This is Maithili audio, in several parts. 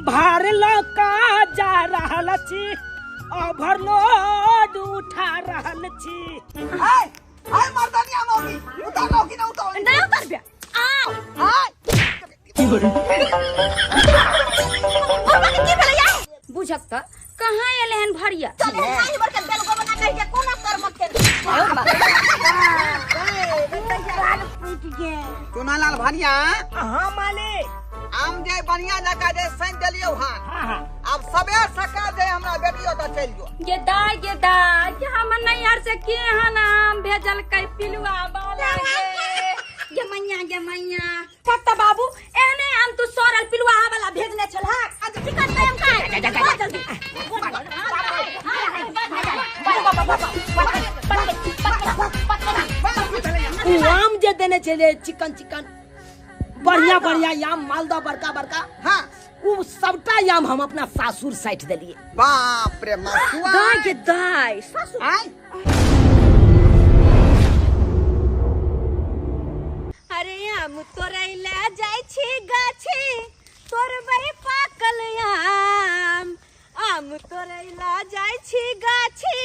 भार लऽ कऽ जा रहल छी, ओवरलोड उठा रहल छी। आय आय मर्दानिया मौगी, उतारलो कि ना उतार? नहीं उतारबे। आओ आय बुढ़वा के की भेलै यार? बुझक त कहाँ एले हन भरिया? चल नाही बर के बेल गोबना कहि के कोना कर्म के। चुनालाल भरिया। हाँ मालिक। आम जे बढ़िया जका जे सैन देलियौ हन। हाँ हाँ। अब सबेर सकाल जे हमरा बेटियो त चलि जो। गे दाय गे दाय, कि हमर नैहर से केहन आम भेजलकै पिलुआ वाला गे। गे मैया गे मैया। कत्ता बाबू एहने आम तू सड़ल पिलुआ वाला भेजने छलहक। अच्छा ठीक है टाइम का बहुत जल्दी। उ आम जे देने छलै चिकन चिकन बढ़िया बढ़िया आम, मालदह बड़का बड़का। हाँ। उ सबटा आम हम अपना सासुर साइट देलिए। बाप रे मसुआ। दाय गे दाय सासुर। आय। अरे आम तोड़ै ले जाइ छी गाछी, तोड़बै पाकल आम। आम तोड़ै ले जाइ छी गाछी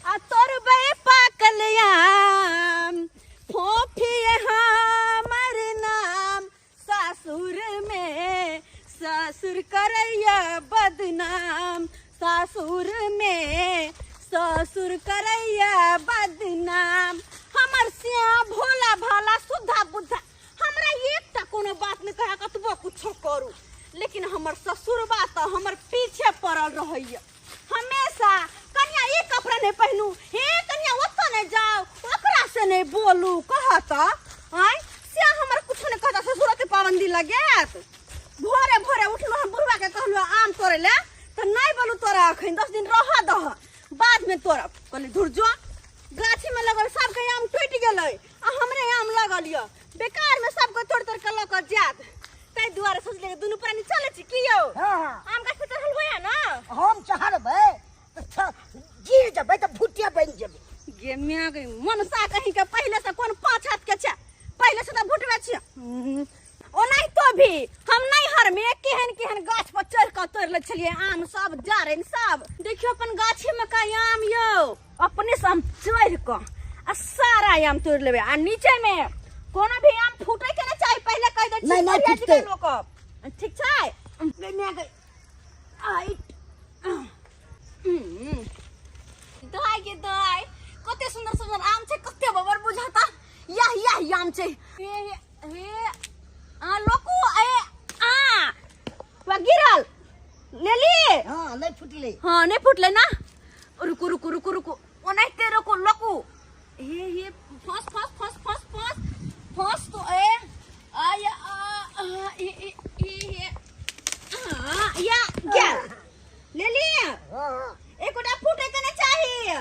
आ तोड़बै पाकल आम। फोफी हमर नाम सासुर में, ससुर करैया बदनाम। सासुर में ससुर करैया बदनाम। हमर श्याम भोला भाला सुधा बुद्धा हमरा एकटा कोनो बात नहीं कहे कतबो कुछो करू, लेकिन हमर ससुरबा तऽ हमर पीछे पड़ल रहैया हमेशा। कनिया ई कपड़ा नहीं पहनू, हे कनिया ओतऽ नहीं जाओ, ओकरा से नहीं बोलू कहत। आय से हमर कुछो नहीं कहता, ससुर के पाबंदी लगेत। भोरे भोरे उठलहुँ हम बुढ़वा के कहलहुँ आम तोड़े ले, तऽ नहीं बोलू तोरा अखन 10 दिन रह दह बाद में तोड़ब। कहली धुर जो, गाछी में लगल सबके आम टूटि गेलै आ हमरे आम लगल यऽ, बेकार में सबके तोड़ तोड़ के लऽ कऽ जायत। ताहि दुआरे सोचलियै दुनू प्राणी चलै छी की यौ? हाँ। आम गाछ पर चढ़ल होइया ना? हम चढ़बै तऽ गिर जेबै तऽ भुटिया बनि जेबै। गे माय गे, मनसा कहीं के पहिले से कोन 5 हाथ के छै, पहिले से तऽ भुटबे छियै। ओनाहितो भी हम नैहर में केहन केहन गाछ पर चढ़ि कऽ तोड़ि लै छलियै आम सब, जारनि सब। देखियौ अपन गाछी में का आम यौ, अपने से हम चढ़ि कऽ आ सारा आम तोड़ि लेबै। आ नीचे में कोनो भी आम फूटे के नहि चाही, पहिले कहि दै छी नहि, नहि भैया जी के फूटतै। लोक। ठीक छै? गे माय गे, आइ। दाय गे दाय, कते सुंदर सुंदर आम छै, कते बबर बुझाता। याह याह आम छै। हे हे आ लोकू ए आ वा गिरल लेली। हाँ नहीं फुटले। हाँ नहीं फुटले ना। रुकू रुकू रुकू रुकू, ओनाहिते रुकू लोकू। हे हे फस फस फस फस फस फस तो ए आ या आ आ ए ए ए हे आ या गेल लेली। हाँ। एकोटा फूटे के नहीं चाहिए।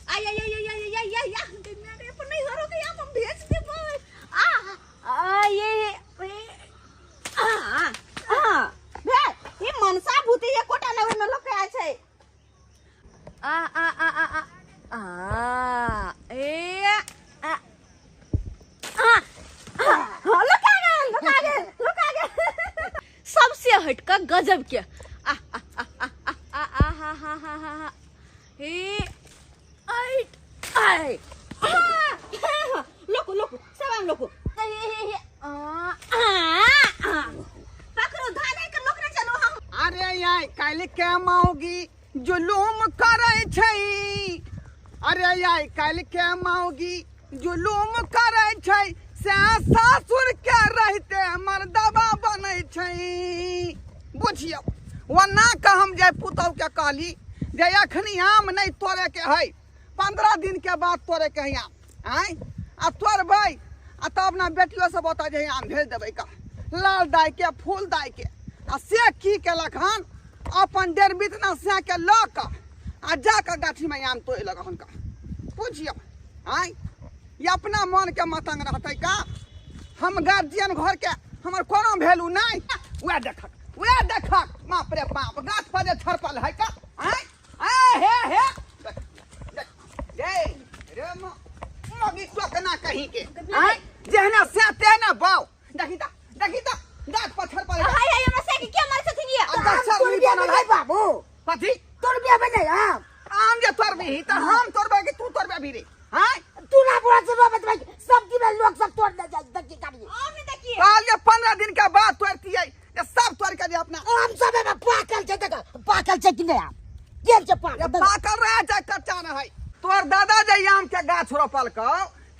आ या या या या या या या मेरे पर नहीं हरो के हम भेज देबै। आ आ ये ए आ आ भे ई मनसा भूती एकोटा न ओइ में लोक आय छै। आ आ आ आ आ आ ए आ आ आ लुका गेल लुका गेल लुका गेल। सबसे हटके गजब के आ आ आ आ आ आ हा हा हा हा हा हे ऐट ऐ आ लोको लोको सब आम लोको। हे हे हे आ आ आ पकड़ो धाने के लोक ने चलो हम। अरे यार काल्हि के मौगी जुलूम करै छै। अरे यार काल्हि के मौगी जुलूम करै छै, से सासुर के रहिते मर्दबा बनै छै। बुझियौ ओना के हम जे पुतहु के कहली जे अखनी आम नहीं तोड़े के है, 15 दिन के बाद तोड़े के है आम। आँय आ तोड़बै आ तब ना बेटियो सब ओतऽ जे आम भेज देबै का लाल दाय के फूल दाय के। आ से की केलक हन अपन डेढ़ बितना से के लऽ कऽ आ जाकऽ गाछी में आम तोड़ि लग हन का। बुझियौ आँय ई अपना मन के मतंग रहतै का? हम गार्जियन घर के हमर कोनो वैल्यू नहीं। वएह देखक वएह देखक, बाप रे बाप गाछ पर जे छड़पल है का। आँय आँय हे हे देख, देख, रे, रे मगी टोकना कहीं के। आँय जेहना से तेहना बाव। देखी ता, देखी ता, गाछ पर छड़पल है। हाय हाय हमरा से के मार छथिन ये? आ गाछ कथी तोड़बे बने आम आम जे तोड़बी त हम तोड़बै कि तू तोड़बे भी रे हां तू ना बुरा से बतबै सब्जी में लोग सब तोड़ ले जाए देखी करिए आम नहीं देखिए कहलिए 15 दिन के बाद तोड़तियै जे सब तोड़ के जे अपना आम सब में पाकल छै देख पाकल छै कि नहीं आम केहन छै जे पाकल पाकल रहे चाहे कच्चा रहै तोर दादा जे आम के गाछ रोपलकौ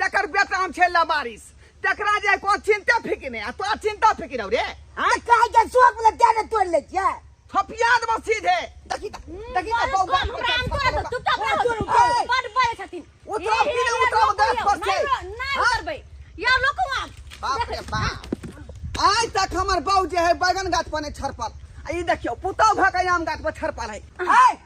तकर बेटा आम छै लबारिस तकरा जे को चिंता फिकिर नहीं आ तोरा चिंता फिकिर हौ रे हाँ काहे के शौक वाला तें ने तोड़ ले छियै थपिया देबो सीधे देखी त देखी त बौआ हमरा आम तोड़ा दो चुपचाप रहो ए! बड बड़े छथिन उतरब कि नहि उतरब गाछ पर से? नहीं उतरबै या लोको आम बाप रे बाप आइ तक हमर बाऊ जे है बैगन गाछ पर नहीं छरपल आ ई देखियो पुतौ भऽ के आम गाछ पर छरपल है आय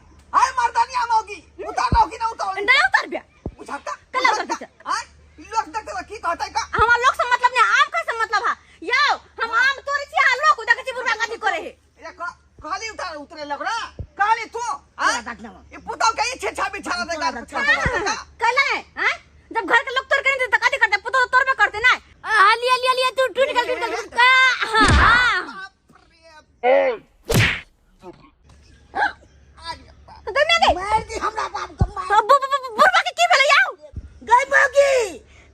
आय मर्दानिया मौगी उतरलौ कि नहीं उतरलौ नहीं उतरबे उझटका कला उतरतै छै। आय ई लोक देखते की कहतै का हमरा लोक से मतलब नहीं आम का से मतलब है यौ हम आम तोड़ै छी आ लोक देखै छी बुढ़वा कथी करे है ये कहली उतार उतरे लग रहा कहली तू आय तोरा देखना। ई पुतौ के ई छेछा बिछाला दे गाछ पर छरपल का कहला है हैं जब घर के लोग तोड़ के नहीं देते कथी करते पुतोह तो तोड़बे करते ना आ लिया लिया लिया तू टूट गेल टूट गेल हां हां बाप रे गई मैं गई मार दी हमरा बाप के मार बुढ़वा के की भेलै यौ गई मौगी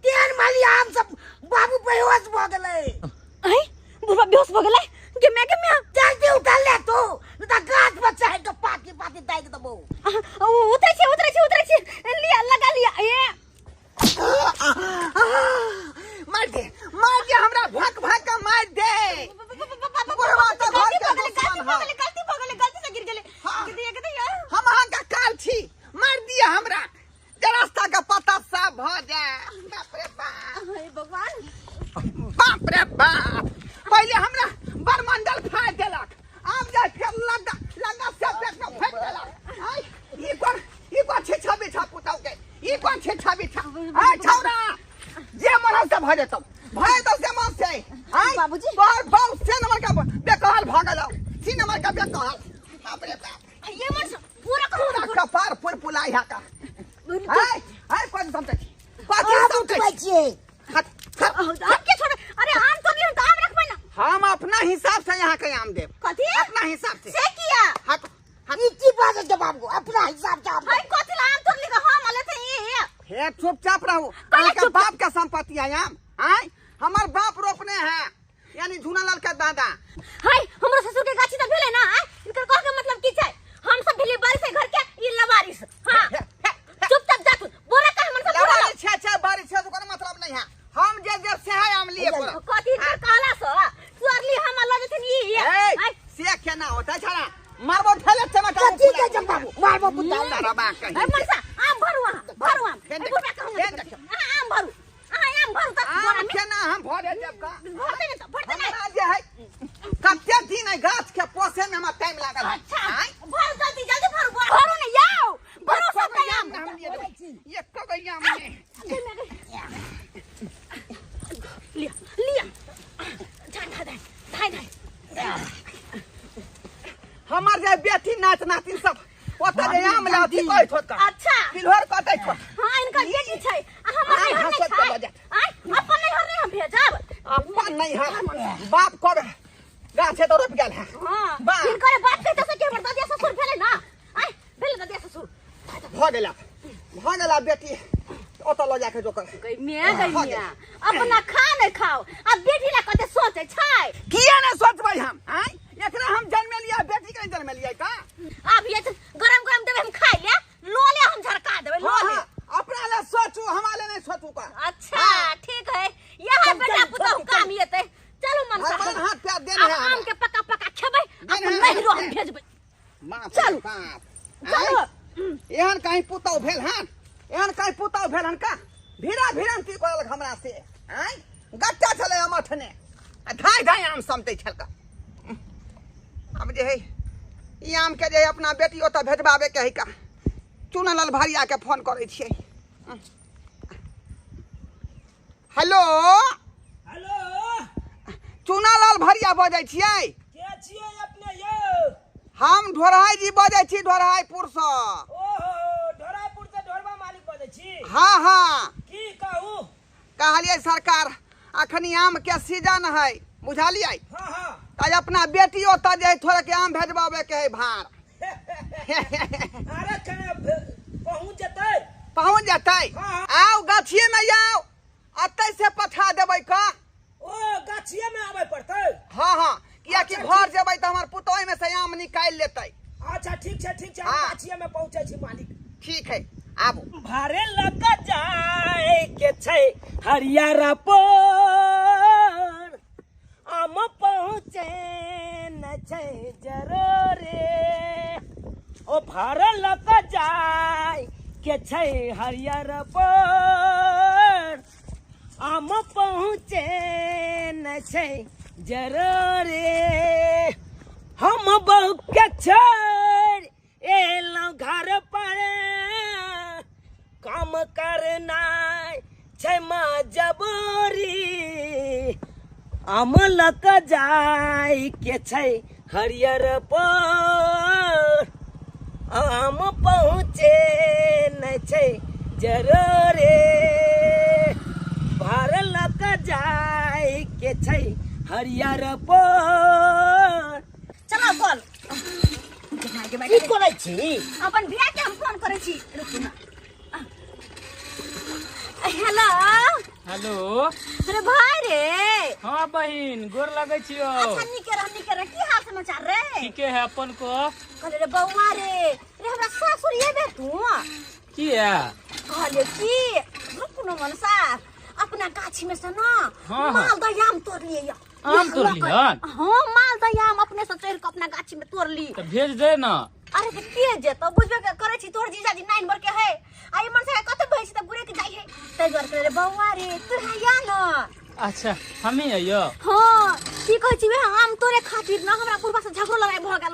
तेहन माली आम सब बाबू बेहोश भऽ गेलै ऐ बुढ़वा बेहोश भऽ गेलै गे मैं गे मैं जल्दी उठा ले तू नहीं तऽ गाछ पर चढ़ि के पाकी पाकी दागि देबौ उतरै छी उतरै छी उतरै छी लिया लगा लिया ए मार दे मार दे हमरा भक भक के मार दे बुढ़वा तो घर गलती के भऽ गेलै दुश्मन गलती भऽ है। गेलै गलती भऽ गेलै गलती से गिर गेलै हाँ। गे दिया गे दिया हम अहाँ के काल छी मार दिए हमरा जे रास्ता के पता साफ भऽ जाए बाप रे बाप हे भगवान बाप रे बाप पहिले हमरा बरमंडल फाड़ देलक आब जाय फेर लगा लगा से पेट में फेंक देलक आय ई कोन ई कोन छेछा बेछा पुतौ के ई कोन छेछा बेछा आय छौरा जे मन से भऽ जेतौ भऽ जेतौ से मन से आय बाबूजी। तोहर बाप से नंबर का बेकहल भऽ गेलौ सी नंबर का बेकहल बाप रे बाप ये मन पूरा पूरा कहो कपार पुर पुलाई हा का आय आय कोन समझै छी कथी आम समझै उठबै छी छियै हट, हट। आम के छोड़ अरे आम तोड़ लियौ तऽ आम रखबै ना हम अपना हिसाब से यहाँ के आम देब कथी अपना हिसाब से से किया हट हट ई की बाजै छै बाबू अपना हिसाब से आम हाय कथी ला आम तोड़ लिखा हम अले से ये हे चुपचाप रहो काहे अहाँके चुपचाप? बाप के संपत्ति है आम आय हमर बाप रोपने हैं यानी झूनालाल के दादा हाय हमरो ससुर के गाछी त भेलै ना आय इनकर कह के मतलब की छै हम सब भेलिए बारिश घर के ई लवारिस हां चुपचाप जा तू बोला का हमर सब बोला लवारी छे छे बारिश छे तो कोनो मतलब नहीं है हम जे देव से है आम लिए पड़ो कथी इनकर कहला सो सुअरली हम ल जथिन ई ए आय से केना होता छड़ा मारबो ठेले चमटा कथी के छै बाबू मारबो पुता तारा बा कहीं ए मनसा आम भरू अहाँ भरू आम फेन ए बुढ़बा के हम फेन देखियौ। अहाँ आम भरू अहाँ आम भरू त आम केना हम भरे देब का भरते नहीं त भरते नहीं हमरा जे है कते दिन है गाछ के पोसे में हमरा टाइम लागल है अच्छा आय भरू जल्दी जल्दी भरू भरू ने याओ भरू सब एको आम आम हम लिए देबै। एको गो आम नहीं। लिया लिया धाय धाय धाय धाय हमर जे बेटी नाच नातिन सब ओतऽ जे आम लाथी कहै छोट का अच्छा तिलहर कटै छोट हाँ इनकर बेटी छै आ हमर आय, नैहर हँसत नहि के छै बजत। आय अपन नैहर नहि हम भेजब अपन नहीं है बाप कर गाछे तो रोपि गेल है हाँ बाप। हिनकर बात कहिते से कि हमर ददिया ससुर भेलै ना आय भेलै ददिया ससुर भऽ गेला भऽ गेला बेटी ओतऽ लऽ जाके जोकर गई मिया गई मिया अपना खा नहीं खाओ अब बेटी ला कते सोचे छै किया नहीं सोचबै हम आय एकरा हम जन्मेलियै बेटी के नहीं जन्मेलियै का अब ये गरम गरम देबै हम खाइ ले लोले हम झरका देबै हाँ, लोले हाँ, अपना ले सोचू हमारे ले नहीं सोचू का अच्छा ठीक है यह चल, बेटा चल, पुतहु चल, काम येते चलू मन भगवान हाथ पैर देने अब है आम हमरा। के पका पका खेबै देने अपन है, नैहरो हम देने। भेजबै बाप रे चलू। बाप चलू। आँय? एहन कहीं पुतहु भेल हन एहन कहीं पुतहु भेल हन का भीड़ा भीड़न की करलक हमरा से आँय गट्टा छलै अमठने आ धाय धाय आम समतै छलका आब जे है ई आम के जे है अपना बेटी ओतऽ भेजबाबे के है का चुनलाल भरिया के फोन करै छियै हेलो हेलो चुनालाल भरिया बजै छियै के छियै अपने यौ हम ढोरहाई जी बजै छी ढोरहाईपुरसँ ओहो ढोरापुर से ढोरबा मालिक बजै छी हाँ हाँ की कहू कहलियै सरकार अखनी आम के सीजन है बुझलियै हाँ हाँ तऽ अपना बेटी ओतऽ जे है थोड़े के आम भेजबाबे के है भाड़ अरे कने पहुंच जतै। पहुंच जतै। आओ गाछिए में आओ, अतै से पठा देबै का। ओ गाछिए में आबै पड़तै? हाँ हाँ, कियाकि घर जेबै त हमर पुतोह में से आम निकालि लेतै। अच्छा ठीक छै ठीक छै, हम गाछिए में पहुंचै छी मालिक। ठीक है आबू। भारे लग जाए के छै हरियर पोर, आम पहुँचे न छै जरूरे। ओ भारे लग जाए के छै हरियर पोर, आम पहुँचे न छै जरूरे। हम बहु के छोड़ एलहुँ घर पर, काम करना छै मजबूरी। आम लक जाय के छै हरियर पोर, आम पहुँचे न छै जरूरे। भार लक जाय के छै हरियर पोर। चला बोल की करै छी? अपन बियाह के हम फोन करै छी, रुकू ना। Hello hello. अरे भाई रे। हाँ बहिन गोर लगै छियो। अच्छा निके रह निके रह, की हाल समाचार रे? ठीके है अपन को। कहले रे बौआ रे, रे हमरा सासुर एबे तू? किया? कहले की रुकू न मनसा, अपना गाछी में से ना मालदह आम तोड़ लिए। आम तोड़ लिहन? हाँ मालदह आम अपने से चढ़ के अपना गाछी में तोड़ ली। त भेज दे ना। अरे त के जेतो बुझबे के करे छी, तोर जीजाजी 9 बर के है आ ई मनसा के कते भइस त गुरे के जाय है, तै दुआरे करे रे बौआ रे तू हैया न। अच्छा हमी आइयो। हां की कहै छी वह आम तोरे खातिर ना हमरा बुढ़बा से झगड़ो लड़ाई भ गेल।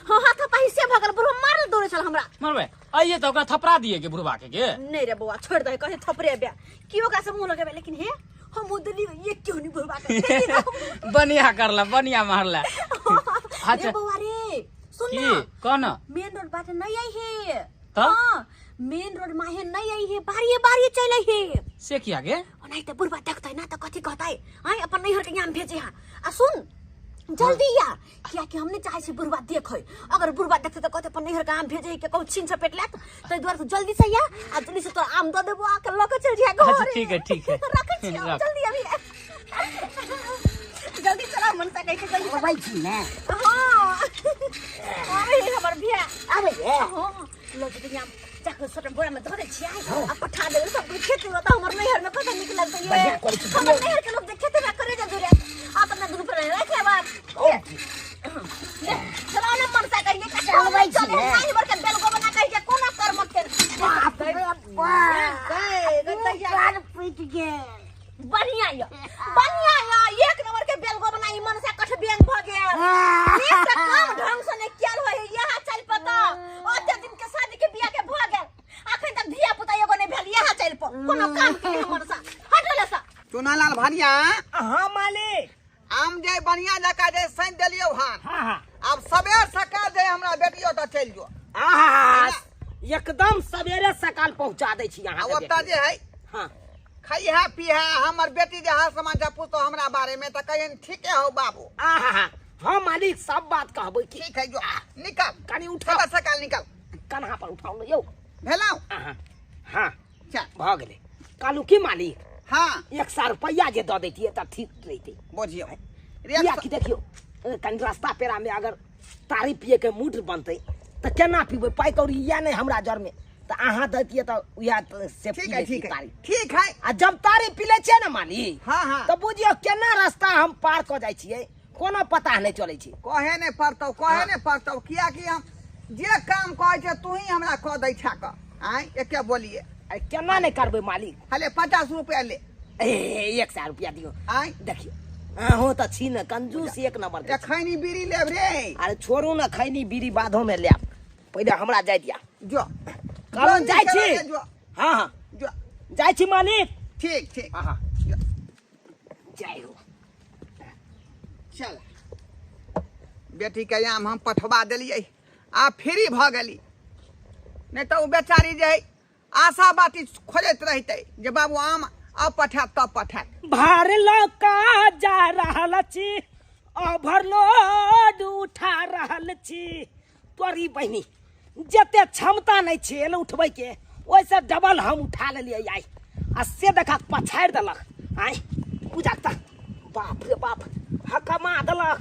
हां हाथ पाई से भ गेल, बुढ़बा मारल दौड़े छल हमरा। मारबे आइए त ओकरा थपरा दिए के बुढ़बा के नहीं रे बौआ छोड़ दे, कहे थपरे बे की ओकरा से मुंह लगेबे, लेकिन हे हम उदली ये क्यों नहीं बुढ़बा के बनिया करला बनिया मारला। अच्छा बौआ रे सुन ना। कौन? मेन रोड बाटे नहीं आई है। तब? हाँ, मेन रोड माहे नहीं आई है, बारिए बारिए चल आई है। से किया गे? नहीं तो बुढ़बा देखतै ना तो कथी कहतै, आई अपन नैहर के यहाँ भेजे हां। आ सुन जल्दी या, किया कि हमने चाहे छी बुढ़बा देखै, अगर बुढ़बा देखतै तो कहतै अपन नैहर के आम भेजे के कहू छीन चपेट लेत, तै दुआरे तू जल्दी से या आ जल्दी से तोरा आम the देबो आ के लऽ के चल जिया घर। अच्छा ठीक है ठीक है रखै छी जल्दी अभी जल्दी चला मनसा कहि के जल्दी आबै छी ने। हां आबै हमर भैया आबै है। हां लऽ जेतै आम जाके छोटा बोरा में धऽ दै छियै आ पठा देबै सब खेत में, त हमर नैहर में कत निक लगतै ये। हमर नैहर के लोग देखे त करे जा जुरे आ त अपना दुनू पर राख लेबा। चला ना मनसा कहिए के चलबै छी चले नहीं बर के बेल गोबना कहि के कोना कर्म के। बाप रे बाप कान पीट गेल। बढ़िया यो बढ़िया यो, एक नंबर के बेल गोबना ई मनसा कठ बेंग भ गेल। एक त काम ढंग से नै कैल होय यहाँ चल पता ओते दिन के शादी के बियाह के भ गेल, अखन तक धिया पुता एगो नै भेल, यहाँ चल प कोनो काम के नै मनसा हटले सा। चुनालाल भानिया। हां मालिक। आम जे बढ़िया जका जे सैन देलियो हां। हां हां अब सबेर सकाल जे हमरा बेटियो त चल जो। आहा एकदम सवेरे सकाल पहुंचा दै छी अहाँ के। ओता जे है हां खइहा पीहा, हमर बेटी जे हाल समाचार पूछतो हमरा बारे में त कहिन ठीके हो बाबू। आहा हां मालिक सब बात कहबै की। ठीक है जो निकल कनी उठाओ सकाल निकल कन्हा पर उठाओ यौ भेलौ। हां चल भ गेलै। कालू की मालिक? हां 100 रुपया जे the दैतियै त ठीक रहितै। बुझियौ किया कि देखियौ कनी रास्ता पेरा में अगर तारी पिए के मूड बनतै त केना पीबै, पाइ कौड़ी या नहीं हमरा जर में, त अहाँ दैतियै त उएह से ठीक है ठीक है ठीक है। आ जब तारी पी लै छियै ने मालिक, हां हां त बुझियौ केना रास्ता हम पार क जाइ छियै, कोनो पता नहीं चलै छै। कहे नहीं पड़तौ कहे नहीं पड़तौ, किया कि हम जे काम कहै छै तू ही हमरा कह दै छा क आय एके बोलिए। अरे केना नहीं करबै मालिक? हले 50 रुपया ले। ए 100 रुपया दियौ। आय देखियौ अहूँ त छी ने कंजूस एक नंबर के। खैनी बीड़ी लेब रे? अरे छोड़ू ना खैनी बीड़ी बाधो में लेब, पहिले हमरा जाय दिया। जो कहलहुँ जाइ छी। हाँ हाँ जो जाइ छी मालिक। ठीक ठीक। हाँ हाँ जय हो। चल बेटी के आम हम पठवा देलियै, आ फ्री भ गेली, नहीं तो ओ बेचारी जे है आशा बाती खोजैत रहतै जे बाबू आम अब पठायत तब पठायत। भार लका जा रहल छी, ओवरलोड उठा रहल छी, तोरी बहिनी जते क्षमता नहीं छे उठबै के ओइसे डबल हम उठा लेलियै आइ आ से देखा पछाड़ि देलक आइ पूजा त बाप रे बाप हकमा देलक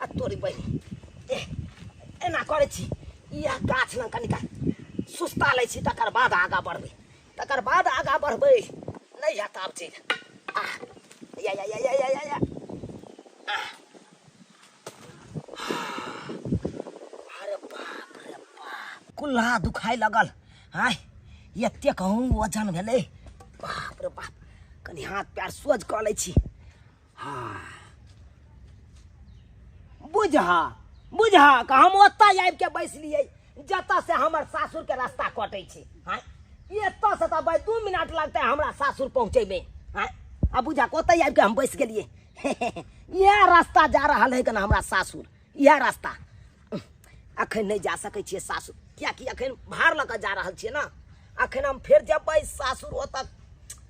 आ तोरी बहिनी एना करै छी इएह गाछ लग कनिका सुस्ता लै छी तकर बाद आगाँ बढ़बै तकर बाद आगाँ बढ़बै नहीं हैत आब चीज आ या या या या या या अरे बाप रे बाप कुल्हा दुखाय लगल आय एते कहूँ वजन भेलै बाप रे बाप कनि हाथ पैर सोझ कऽ लै छी। हाँ बुझा बुझा कि हम ओतऽ आबिके बैसलियै जतऽ से हमर सासुर के रास्ता कटै छै। हाँ एतऽ से तऽ 2 मिनट लगतै हमरा सासुर पहुँचैमे। हाँ आ बुझा ओतऽ आबिके हम बैस गेलियै। इएह रास्ता जा रहल है कना हमरा सासुर इएह रास्ता अखन नहीं जा सकै छियै सासुर कियाकि अखन भार लऽ कऽ जा रहल छियै ना। अखन हम फेर जेबै सासुर ओतऽ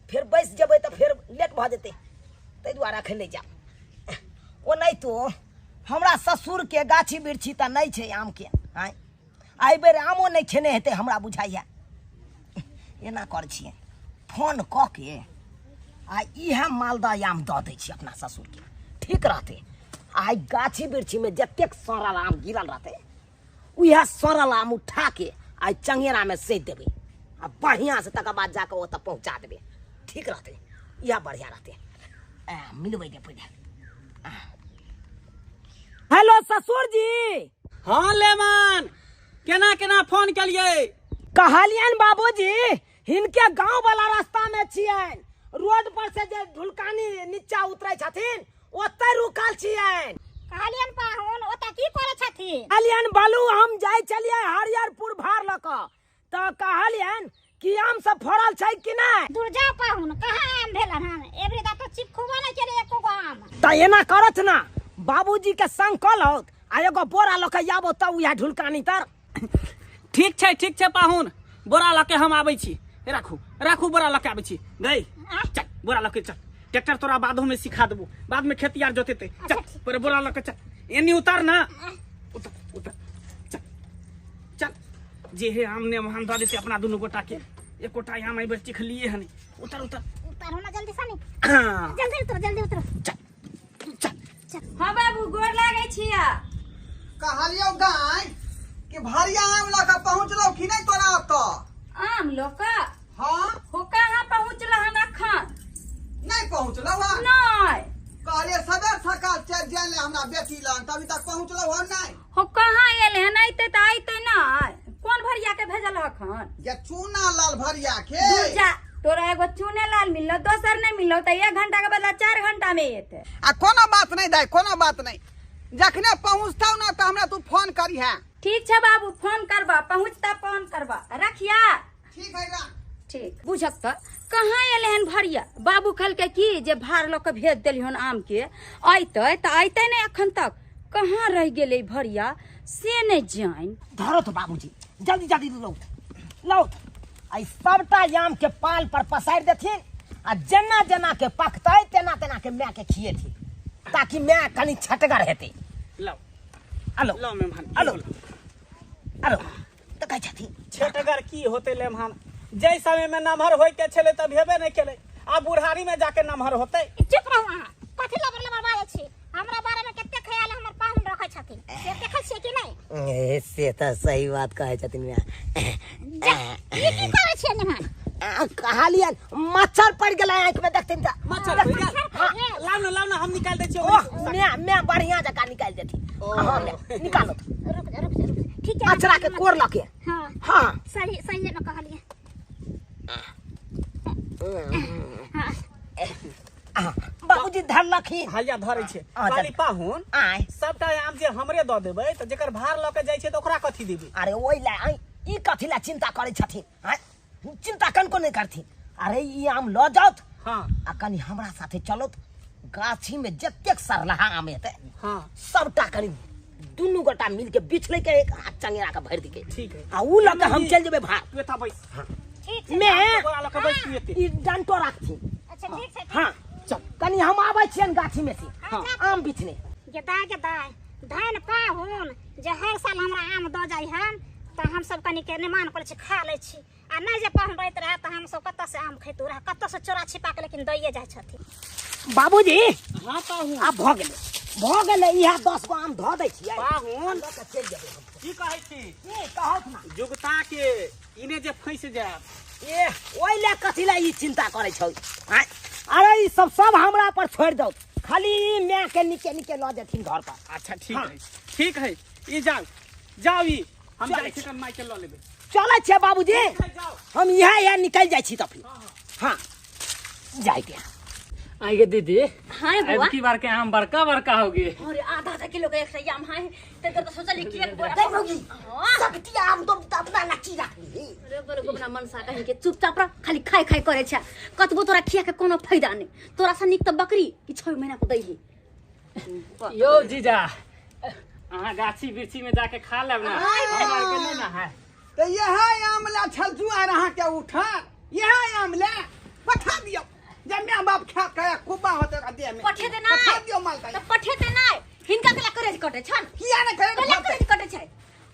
फेर बैस जेबै तऽ फेर लेट भऽ जेतै ताहि दुआरे अखन नहीं जायब। ओनाहितो हमरा ससुर के गाछी वृक्षी तऽ नहीं छै आम के। आँय एहि बेर आमो नहीं खेने हेतै हमरा बुझाइए। एना करै छियै फोन कऽ के आ इएह मालदह आम दऽ दै छियै अपना ससुरके ठीक रहतै। आ गाछी वृक्षीमे जतेक सड़ल आम गिरल रहतै उएह सड़ल आम उठा के आ चंगेरामे सेद देबै आ बढ़िआँ से तकर बाद जाकऽ ओतऽ पहुँचा देबै ठीक रहतै इएह बढ़िआँ रहतै। मिलबै दे पहिले। हेलो ससुर जी। हाँ लेमन केना केना फोन केलियै? कहलियन बाबूजी हिनके गाँव वाला रास्ता में छियनि रोड पर से जे ढुलकानी नीचा उतरै छथिन ओतऽ रुकल छियनि। कहलियन पाहुन ओतऽ की करै छथिन? कहलियन बालू हम जाइ छलियै हरियरपुर भार लऽ कऽ तऽ कहलियन कि आम सब फड़ल छै कि नहि? दूर जाओ पाहुन कहाँ आम भेलन हन एबरी दा तो चिपखुबो नहि केले एको गो आम। तऽ एना करत ना बाबूजी के संग कऽ लौत आ एगो बोरा लऽ कऽ आबो तऽ उएह ढुलकानी तर। ठीक छै पाहुन बोरा लऽ के हम आबै छी। राखू राखू बोरा लऽ के आबै छी। गई चल बोरा लऽ के चल ट्रैक्टर तोरा बादो में सिखा देबो बाद में खेती आर जोतेते। चल पर बोरा लऽ के चल एनी उतर ना उतर उतर चल चल जे हे आम ने हम दऽ देते अपना दुनू गोटा के एकोटा आम एहि बेर चिखलिए हन। उतर उतर उतारो ना जल्दी सनी जल्दी उतरो जल्दी उतरो चल चल। हाँ बाबू गोर लागै छिया। कहलियौ गाय कि भरिया आम लऽ के पहुँचलौ कि नहि तोरा ओतऽ? आम लऽ कऽ? हाँ हो कहाँ पहुँचल हन अखन? नहीं पहुँचलौ हन? नहीं। कहलियै सबेर सकाल चलि जाय ले हमरा बेटी लग तभी तक पहुँचलौ हन नहि। हो कहाँ एल हन? अइते तऽ अइते नहि। कोन भरिया के भेजल हखन? जे चूना लाल भरिया के। जा तोरा एगो चूने लाल मिललो दोसर नहीं मिललो तऽ 1 घंटा के बदला 4 घंटा में एते। आ कोनो बात नहीं दाई कोनो बात नहीं जखने पहुँचतौ ना तऽ हमरा तू फोन करिहे। ठीक छै बाबू फोन करबा पहुँचता फोन करबा रखिया। ठीक है रा ठीक। बुझक तऽ कहाँ एलै हन भरिया? बाबू कहलकै कि जे भार लऽ कऽ भेज देलियन आम के अइतै तऽ अइतै नहि अखन तक कहाँ रहि गेलै भरिया से नहि जानि। धरो तो बाबूजी जल्दी जल्दी लौट लौट आ सबटा आम के पाल पर पसारि देथिन आ जेना जेना के पकतै तेना तेना के माय के खिएथिन ताकि माय कनि छटगर हेतै। लाओ अलो लाओ मेहमान अलो अलो तऽ कहै छथिन छटगर की होतै मेहमान जै समय में नमहर होय के छलै तऽ भेबे नहि केलै आ बुढ़ारी में जाके नमहर होतै। चुप रहू अहाँ कथी लबर लबर बाजै छी? हमरा बारे में कते ख्याल हमर पाहुन रखै छथिन से देखै छियै कि नहि? ए से तऽ सही बात कहै छथिन माय। ई की करै छियै मेहमान? कहलियन मच्छर पड़ि गेलै आँखि में देखथिन तऽ मच्छर पड़ि गेल। लाउ ना लाउ ना हम निकालि दै छियै। ओह माय माय बढ़िया जकाँ निकालि देथिन। हाँ माय निकालो रुक जा रुक जा रुक ठीक है अचरा के कोर लऽ के। हाँ हाँ सही सही में कहलियै। हाँ बाबूजी धरलखिन। हैया धरै छै खाली पाहुन आय सबटा आम जे हमरे दऽ देबै तऽ जेकर भार लऽ के जाइ छै तऽ ओकरा कथी देबै? अरे ओहि लए आइ ई कथी लए चिंता करै छथिन? आँय चिंता कनको नहि करथिन। अरे ई आम लऽ जाउत हाँ आ कनि हमरा साथे चलत गाछी में जतेक सरलहा आम हेतै हाँ सबटा कनि दुनू गोटा मिल के बिछ लै के एक हाथ चंगेरा के भरि दिके। ठीक है आ उ लऽ के हम चलि जेबै भार। तू एतऽ बैस। ठीक छै मैं बोरा लऽ के बैस तू एते ई डंटो राखथिन। अच्छा ठीक छै। हाँ चल कनि हम आबै छियनि गाछी में से हाँ आम बिछने। गेदा गेदा धन पाहुन जे हर साल साल हमरा आम दऽ जाइ हन तऽ हमसब कनिके निमान करै छी, खा लै छी। आ नहि जे पाहुन रहैत रहए तऽ हमसब कतऽसँ आम खैतहुँ रहए, कतऽसँ चोरा छिपा के, लेकिन दैए जाइ छथिन। बाबूजी। हाँ पाहुन। आब भऽ गेलै, भऽ गेलै। इएह 10 गो आम धऽ दै छियै। पाहुन। लऽ कऽ चलि जेबै हम। की कहै छी? की कहत ना? जुगता के इने जे फंसि जायब। ए, ओहि लए कथी लए ई चिंता करै छौ? आँय? अरे ई सब सब हमरा पर छोड़ि दौ, खाली ई माय के निके निके लऽ जेथिन घर पर। अच्छा ठीक। हाँ। है ठीक है, ई जाउ जाउ, ई हम चलै जाइ छी, छी। कन माय के लऽ लेबै। चलै छियै बाबूजी। ठीक है, जाउ। हम इएह इएह निकलि जाइ छी तऽ फिर। हाँ, जाइ दे। आइए दीदी। हाँ बौआ। अब की बार के आम बड़का बड़का हो गए। अरे आधा आधा किलो के एक आम है ते तो सोचली कि एक बोरा। दे भौजी। हाँ। सबटी आम तो अपना लच्ची रखली। अरे बड़ गोबना मनसा कहीं के, चुपचाप रह, खाली खाय खाय करे छै। कतबो तोरा खिया के कोनो फायदा नहीं, तोरा से नीक तऽ बकरी कि 6 महीना पर दैही। यो जीजा, अहाँ गाछी वृक्षी में जाके खा लेब ना, हमरा आरके नहीं ना है। तऽ इएह आम लए छल जुआर अहाँके उठल, इएह आम लए पठा दियौ जे my बाप खा के कुब्बा होतै ओकरा देह में। पठेते पठा नहि। दियौ मालदा। तऽ पठेते नहि, हिनका कला करेज कटे छन। किया ने करे? कला करेज कटे छै।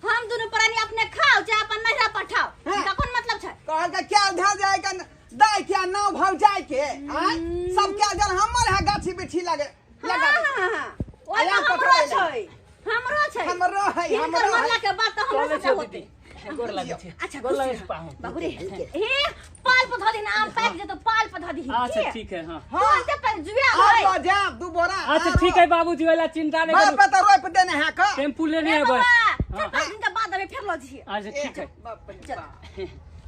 हम दुनू प्राणी अपने खाओ चाहे अपन नैहरा पठाओ। हाँ। हिनका कोन मतलब छै? कहल के क्या धर जाय के दाय के नाव भाव जाय के आय सब क्या जल हमर है गाछी बिछी लगे लगा। हाँ, हाँ, ओहि आया हमरो पठबै लए। छै, हमरो छै। हमरो है, हिनकर हमरो है। मरला के बाद तऽ हमरो चलै सबटा छियौ होतै। दीदी, गोर लागै छी। अच्छा, गोर लागै खुश छी पाहुन। बाबू रे, हे पाल पर धऽ दही, आम पाकि जेतौ, पाल पर धऽ दही। अच्छा की? ठीक है, हाँ। हाँ। तुरन्ते पाकि जुआ और है। लऽ जायब 2 बोरा। अच्छा आरो। ठीक है बाबूजी, वाला चिंता नहीं बाप करू। तऽ रोपि देने है का। टेम्पू लेने रे अबै। बाबा, हाँ। 4-5 दिन के बाद अबै फेर लऽ जइहे। अच्छा ठीक है। बाप रे बाप।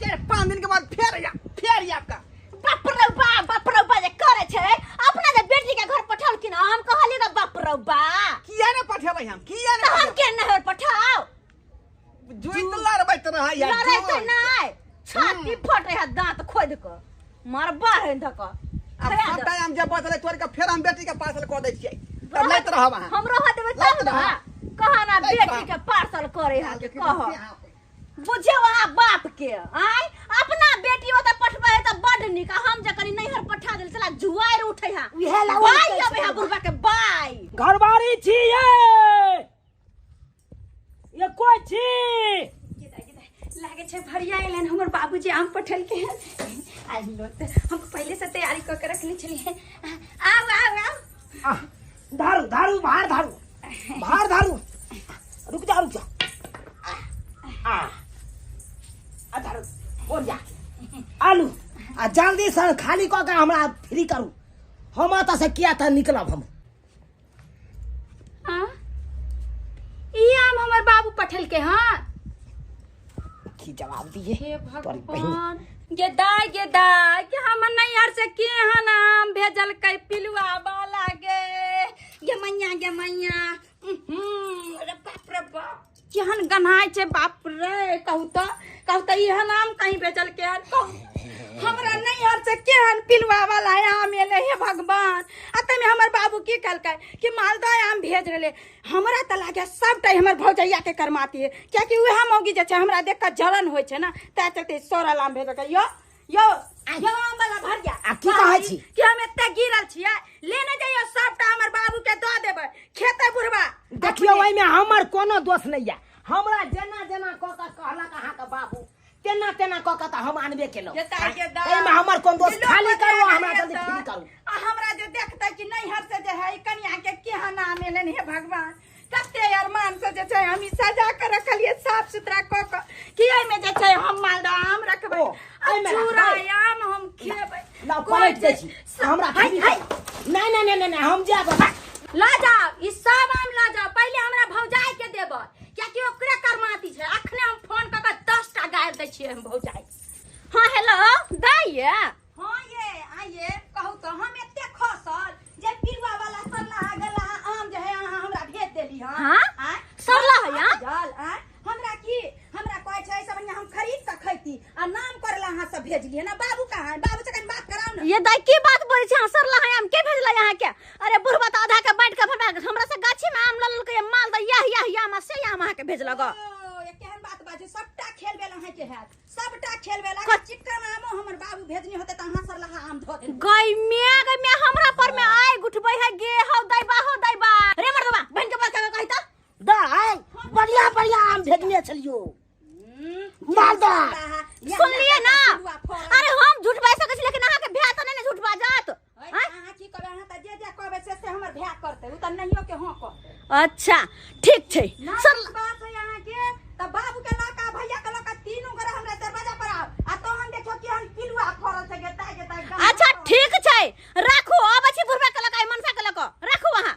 4-5 दिन के बाद फेर आ, फेर आब का। बाप रे बाप, बाप रे बाप जे करे छै, अपना जे बेटी के घर पठौलखिन, हम कहलियै तऽ बाप रे बाप। किया ने पठेबै हम, किया ने? तऽ हम के नहर पठाउ? जुइत लड़बैत रहै है। लड़ै तऽ जुइत। नहि, छाती फटै है दांत खोदि कऽ मरबा है धऽ कऽ। आब सबटा आम जे बचलै तोड़ि के फेर हम बेटी के पार्सल कऽ दै छियै, तब लैत रहब अहाँ। हम रह देबै लैत तब ने। रहब। कहा ना लैत बेटी रहब। के पार्सल करे है के कह कह बुझियौ अहाँ बाप के आय, अपना बेटी ओतऽ पठबै है तऽ बड नीक, आ हम जे कनी नैहर पठा देल चला जुआरि उठै है। उएह ला बाई उठै अबै है छै। बुढ़बा के बाई। घरबारी छियै ये, कोइ छी? लागे छै भरिया एलन, हमर बाबूजी आम पठेलकै हन। आइ लो तऽ हम पहिले से तैयारी कऽ के रखने छलियै। आउ आउ आउ। आह, धारू धारू बाहर धारू, बाहर धारू। रुक जा, रुक जा। आ आ धारू, बोल जा आलू आ जल्दी से खाली कऽ के हमरा फ्री करू, हम एतऽ से किया तऽ निकलब हम। हाँ? ई आम हमर बाबू पठेलकै हन? की जवाब दिए हे तोरी बहिन। भगवान, गे दाय गे दाय, के हमर नैहर से केहन आम भेजलकै पिलुआ वाला। गे गे मैया, गे मैया, अरे बाप रे बाप, केहन गन्हाय छै, बाप रे। कहू तऽ, कहू तऽ, एहन आम कहीं भेजलकै हन? कहू, हमरा नैहर से केहन पिलुआ वाला आम एलै? हे भगवान, आ ताहिमे हमर बाबू की कहलकै कि मालदह आम भेज रहलै। हमरा तऽ लागे सबटा हमर भौजैया के करमाती है, कियाकि उएह मौगी जे छै हमरा देख कऽ जलन होइ छै ने, तै चलते सड़ल आम भेजलकै। यो यो यो आम वाला भरिया। आ की कहै छी? कि हम एते गिरल छियै, लेने जइयो सबटा, हमर बाबू के दऽ देबै, खेतै बुढ़बा। देखियौ, ओहिमे हमर कोनो दोष नहि यऽ। हमरा जेना जेना कऽ कऽ कहलक अहाँके बाबू, तेना तेना कऽ कऽ तऽ हम आनबे केलहुँ। जे ताई के दाय। एहिमे हमर कोन दोष? जे लोक खाली करू, बजा हमरा गेल जल्दी तऽ। फ्री करू। आ हमरा जे देखतै कि नैहर से जे है कनिया के केहन आम एलनि। हे भगवान, कते अरमान से जे छै हम ई सजा के रखलियै साफ सुथरा कऽ कऽ कि एहिमे जे छै हम मालदह आम रखबै ओ, आ एहिमे चूड़ा रखबै? आम हम खेबै। लाउ, कोइ पलटि दै जे- छी, हमरा हाय, फ्री हाय। करू। नहि नहि नहि नहि, हम जायब। लऽ जाओ, ई सब आम लऽ जाओ, पहिले हमरा भौजाई के देबै, कियाकि ओकरे करमाती छै। अखने हम फोन कऽ के 10 टा गारि दै छियै हम भौजाई। हाँ हेलो दाइ ये। हाँ ये आइए, कहू तऽ, हम एते खसल जे पिलुआ वाला सरलाहा गलाहा आम जे है अहाँ हमरा भेज देली हँ। हाँ? आँय? सरलाहा या? जल आँय? हमरा की हमरा कहै छै, एहिसँ बढ़िआँ हम खरीद कऽ खैती, आ नाम करला अहाँ सब भेजलियै ना। बाबू कहाँ है? बाबू से कनि बात कराउ ने। ये दाइ, की बात बोलै छी अहाँ? सरलाहा आम के भेजलै अहाँके? अरे बुढ़बा तऽ आधा के बाँटि के हमरा हमरा से गाछी में आम लऽ लेलकै मालदह, याह याह याह से आम अहाँके भेजलक। ओ, ये केहन बात बाजै? सबटा खेल बेल अहाँके हैत, सबटा खेल बेल। चिक्कन आमो हमर बाबू भेजनी होते तऽ अहाँ सरलाहा आम धऽ देने। गई म्या, गई म्या, हमरा पर में आइ गुठबै है। गे हौ दैबा, हौ दैबा रे मर्दबा, बहन के बात कहि तऽ। दाय, बढ़िया बढ़िया आम भेजने छलियो मालदा सुनलिए ना। अरे हम झूठ बाज सकै छी लेकिन अहाँ के भ्या त नहीं ने झूठ बाजत। अहाँ की कहबै? अहाँ त जे जे कहबै से हमर भ्या करतै, उ त नहियो के हां कहतै। अच्छा ठीक छै सर, बात है अहाँ के त बाबू के लका भैया के लका तीनू गोरे हमरा दरवाजा पर आउ आ तहन देखियो कि हम पिलुआ फरल छै गेता गेता। अच्छा ठीक छै राखू, आबै छी बुढ़बा के लका मनसा के लका राखू अहाँ।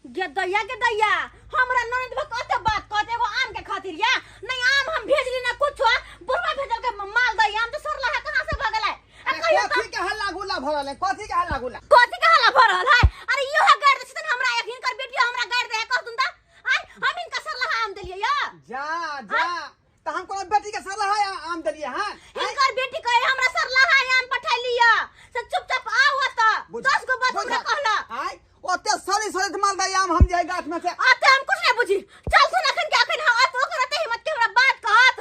गे दैया गे दैया हमरा ननद भक कते बात कहते एगो आम के खातिर या नहीं आम हम भेजली ना कुछो, बुढ़बा भेजल के माल दैया आम तो सरला है कहां से भगलै? आ कहियो कथी के हल्ला गुल्ला भरल है? कथी के हल्ला गुल्ला? कथी के हल्ला भरल है? अरे इहो है गाड़ दे छथिन हमरा, एक हिनकर बेटियो हमरा गाड़ दे है कहतुन त आय हम हिनका सरला आम देलियै या। जा जा त हम कोनो बेटी के सरला आम देलियै। हां हिनकर बेटी कहे हमरा सरला आम पठैलिया से चुपचाप आउ त 10 गो बात हमरा कहला। आय ओते सरी सरी माल दे आम हम जाय गाछ में से आते हम कुछ नहीं बुझी। चल सुन अखन के अखन हां तो ओकर अते हिम्मत के हमरा बात कहत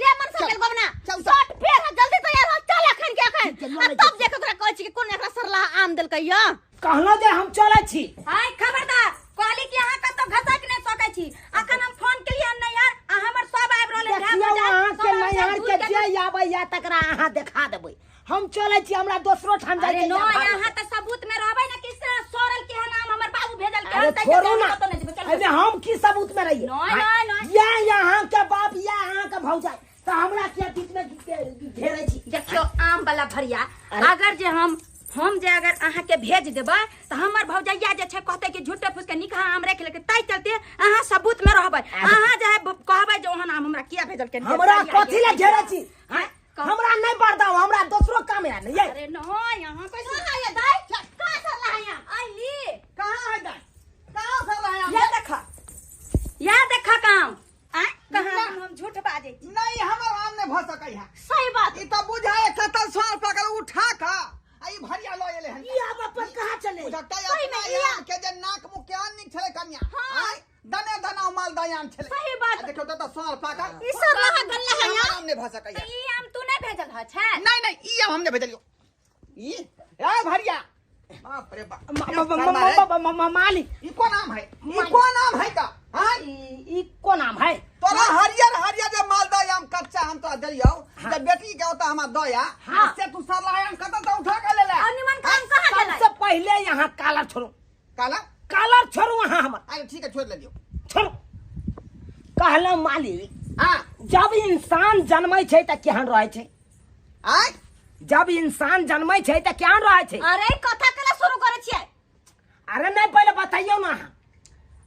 रे मन से गेल गबना शर्ट फेर जल्दी तैयार हो चल अखन के अखन आ तब देख ओकरा कहै छी कि कोन एकरा सरला आम देलकै या। कहलो जे हम चलै छी। हाय खबरदार कहली कि अहाँ कतौ घसक नै सकै छी। अखन हम फोन केलियै नैहर आ हमर सब आबि रहल है। देखियौ अहाँ के नैहर के जे आबै या तकरा अहाँ देखा देबै। हम चलै छी, हमरा दोसरो ठाम जाइ अरे के नो यहाँ त सबूत में रहबै ना कि सोरल के नाम हमर बाबू भेजल के। अरे छोड़ू ना, अरे हम की सबूत में रहिए? नहीं नहीं नहीं या यहाँ के बाप या यहाँ के भौजाई त हमरा के बीच में घेरै छी। देखियो आम वाला भरिया अगर जे हम जे अगर अहाँ के भेज देबै त हमर भौजाइया जे छै कहतै कि झूठे फूस के निकहा आम राखि लेलकै, ताहि चलते अहाँ सबूत में रहबै। अहाँ जे है कहबै जे ओहन आम हमरा किया भेजल के? हमरा कथी ले घेरै छी? हमरा नहीं बर्दाव, हमरा दोसरो काम है नहीं। अरे नहीं यहाँ कैसे कहां है दाई? कहां सरला है यहाँ? आइली कहां है दाई? कहां सरला है? या देखा या देखा काम आ कहां हम झूठ बाजै छी? नहीं हमर आम नहीं भ सकै है। सही बात ई त बुझाय कतल सर पकड़ उठा का आ ई भरिया ल एले हन। ई आब अपन कहां चले? सही में ई के जे नाक मुंह के निक छले कन्या आय दने दना माल दयाम छले। सही बात देखो त सर पकड़ ई सरला है गल्ला है यहाँ आम नहीं भ सकै है। ई आम तू नहीं भेजल ह छै? नहीं नहीं ई आम हमने भेजलियो। ई ए भरिया बाप रे बाप मालिक ई कोन आम है? ई कोन आम है का? हां ई कोन आम है? तोरा हरियर हरियर जे मालदा आम कच्चा हम तोरा देलियौ जब बेटी के ओता हमरा दया से तू सरला आम कत त उठा के ले ले। और निमन काम कहां गेलै? सबसे पहले यहां कालर छोड़ो। काला कालर छोड़ो वहां हमर। अरे ठीक है छोड़ लेलियो। छोड़ो कहलो मालिक। हां जब इंसान जन्मै छै त केहन रहै छै? आय जब इंसान जन्मै छै त केहन रहै छै? अरे कथा केला शुरू करै छियै? अरे नहीं पहले बताइयो ना।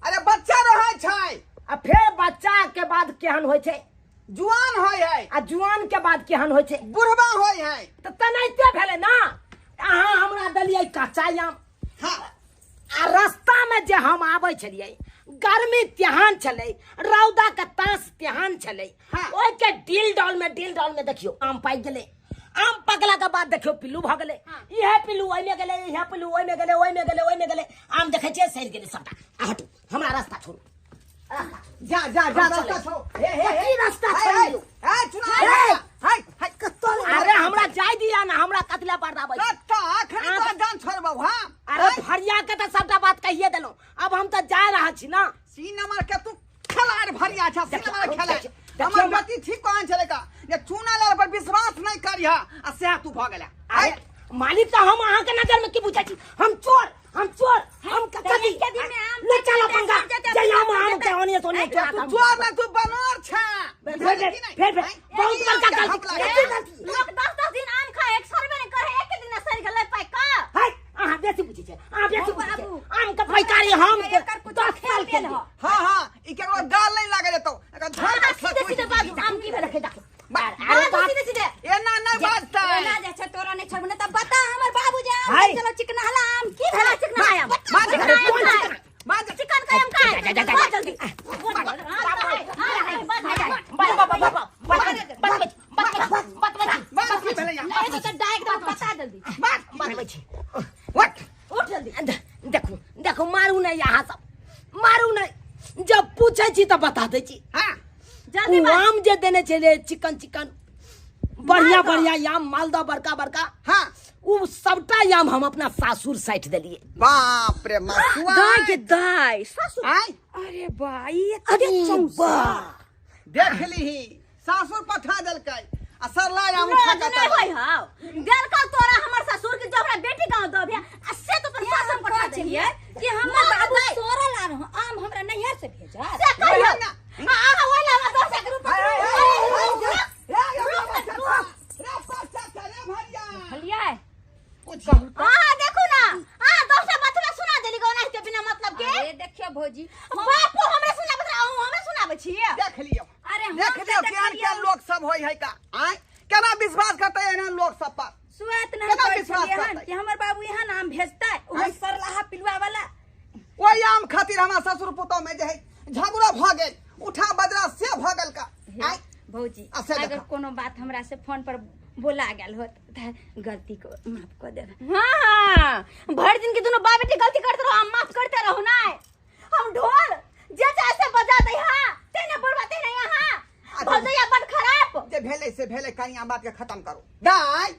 अरे बच्चा रहै छै आ फिर बच्चा के बाद केहन होइ छै? जुआन होइ है। आ जुआन के बाद केहन होइ छै? बुढ़बा होइ है। त तेनाहिते भेलै ना। अहाँ हमरा देलियै कच्चा आम। हां आ रास्ता में जे हम आबै छलियै गर्मी तेहन छलै, रौदा के तास तेहन छलै, ओहि के डील डॉल में देखियो आम पाकि गेलै। आम पकला के बाद देखियो पिल्लू भ गेलै। इहे पिल्लू ओहिमे गेलै, इहे पिल्लू ओहिमे गेलै, ओहिमे गेलै, ओहिमे गेलै। आम देखै छियै सड़ि गेलै सबटा। आ हटू हमरा रास्ता छोड़ू। जा जा जा रास्ता छोड़ो। हे हे की रास्ता छोड़ियो? ए चुना हाय हाय कतौ। अरे हमरा जाय दिया ना, हमरा कतला बर्दाबै कत्ता अखनी तो जान छोड़बौ। हां अरे भरिया के त सबटा बात कहिए देलौ, अब हम त जा रहल छी ना। सीना मार के तू खलाड़ भरिया छ, सीना मार खेला। हमर बेटी ठीक कहन छले का जे चुना लाल पर विश्वास नहीं करिहा आ सेह तू भ गेला। अरे मालिक त हम अहाँ के नजर में की बुझै छी? हम चोर, हम चोर, हम कथी के दिन में आम ले चलो पंगा जे आम आम के ओनिए सोनिए तू चोर ना तू बनर छ। फिर फिर बहुत बड़का गलती। लोग 10-10 दिन आम खाए एक सरबे नहीं करे, एक दिन सड़ गेलै पैका। हाय अहाँ बेसी बुझै छै, अहाँ बेसी बुझै छै। आम के पैकारी हम 10 साल के। हां हां ई केकरो गाल नहीं लागे जेतौ एकर झाड़ के सीधे सीधे बाजू। आम की भेल? देख अरे बाजू सीधे सीधे। एना नहीं बाजतै। एना जे छै तोरा नहीं छोड़बो न त बता हमर बाबू जे आम चलो चिकनहला आम की भेल? चिकना आम बाज बाज चिकन के आम खाए बाज जल्दी। बाज की भेलै यहाँ? ए तो डाइक बता जल्दी। बाज बाज छी उठ उठ जल्दी। देखू देखू मारू नहीं यहाँ सब मारू नहीं। जब पूछे छी त बता दै छी। हां जल्दी बाज। आम जे देने छले चिकन चिकन बढ़िया बढ़िया आम मालदा बड़का बड़का। हां उ सबटा आम हम अपना सासुर साटि देलियै। बाप रे मसुआ दाय गे दाय सासुर। आय अरे बाई अरे बा देख लीही सासुर पठा देलकै आ सरला आम उठा के नहीं होय हाव देलका तोरा हमर ससुर के जो हमरा बेटी गांव दो आ से तो अपन सासुर पठा देलियै कि हमर बाबू सोरल आर आम हमरा नैहर से भेजा से कहियो आ आ ओइ ला हमरा 10 रुपया खलियै आ देखू ना आ दोसर बतबे सुना देली गो नहीं बिना मतलब के। अरे देखियो भौजी बापो हमरे सुनाबत रहा हमरे सुनाबै छियै। देख लियो अरे हम देख तऽ लियो केहन देखलियै। केहन लोक सब होय है का आय केना विश्वास करतै एहन लोक सब पर सुआत ना केना कहै विश्वास छलियै हन करतै? कि हमर बाबू यहाँ नाम भेजतै ओहो आँय? सरलाहा पिलुआ वाला। ओहि आम खातिर हमरा ससुर पुतोह में जे है झगड़ा भऽ गेल उठा बजरा से भऽ गेल का आय भौजी आ से अगर देखा। कोनो बात हमरा से फोन पर बोला गेल होत त गलती को माफ कर देब। हाँ हाँ भर दिन के दोनों बाप बेटी गलती करते रहो हम माफ करते रहो ना। हम ढोल जे चाहे से बजा दे हां तेने बरबाते नहीं हां भौजैया बड़ खराब जे भेलै से भेलै कनिया बात के खत्म करू। दाय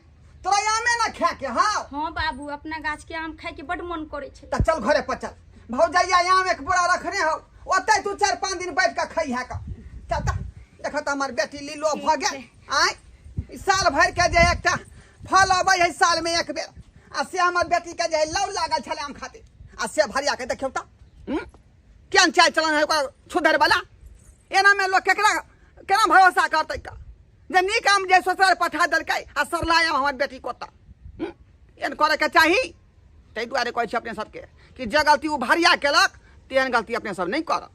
तोरा आमे ना खा के हाँ। हाँ बाबू अपना गाछ के आम खाए के बड़ मन करे छै। त चल घरे पर चल भौजैया आम एक बोरा रखने हो ओतै तू 4-5 दिन बैठ के खइहा का। चल त देख त हमर बेटी लीलो भ गेल आय ई साल भर के जे एकटा फल अबै है साल में एक बेर आ से हमर बेटी के जे लौ लागल छलै आम खातिर आ से भरिया के देखियौ त केहन चाल चलन है ओकरा छुधर वाला। एना में लोग केकरा केना भरोसा करतै का जे नीक आम जे ससुराल पठा देलकै आ सरला आम हमर बेटी को त एहन करे के चाही। ताहि दुआरे कहै छी अपने सबके कि जे गलती ओ भरिया केलक तेहन गलती अपने सब नहि करब।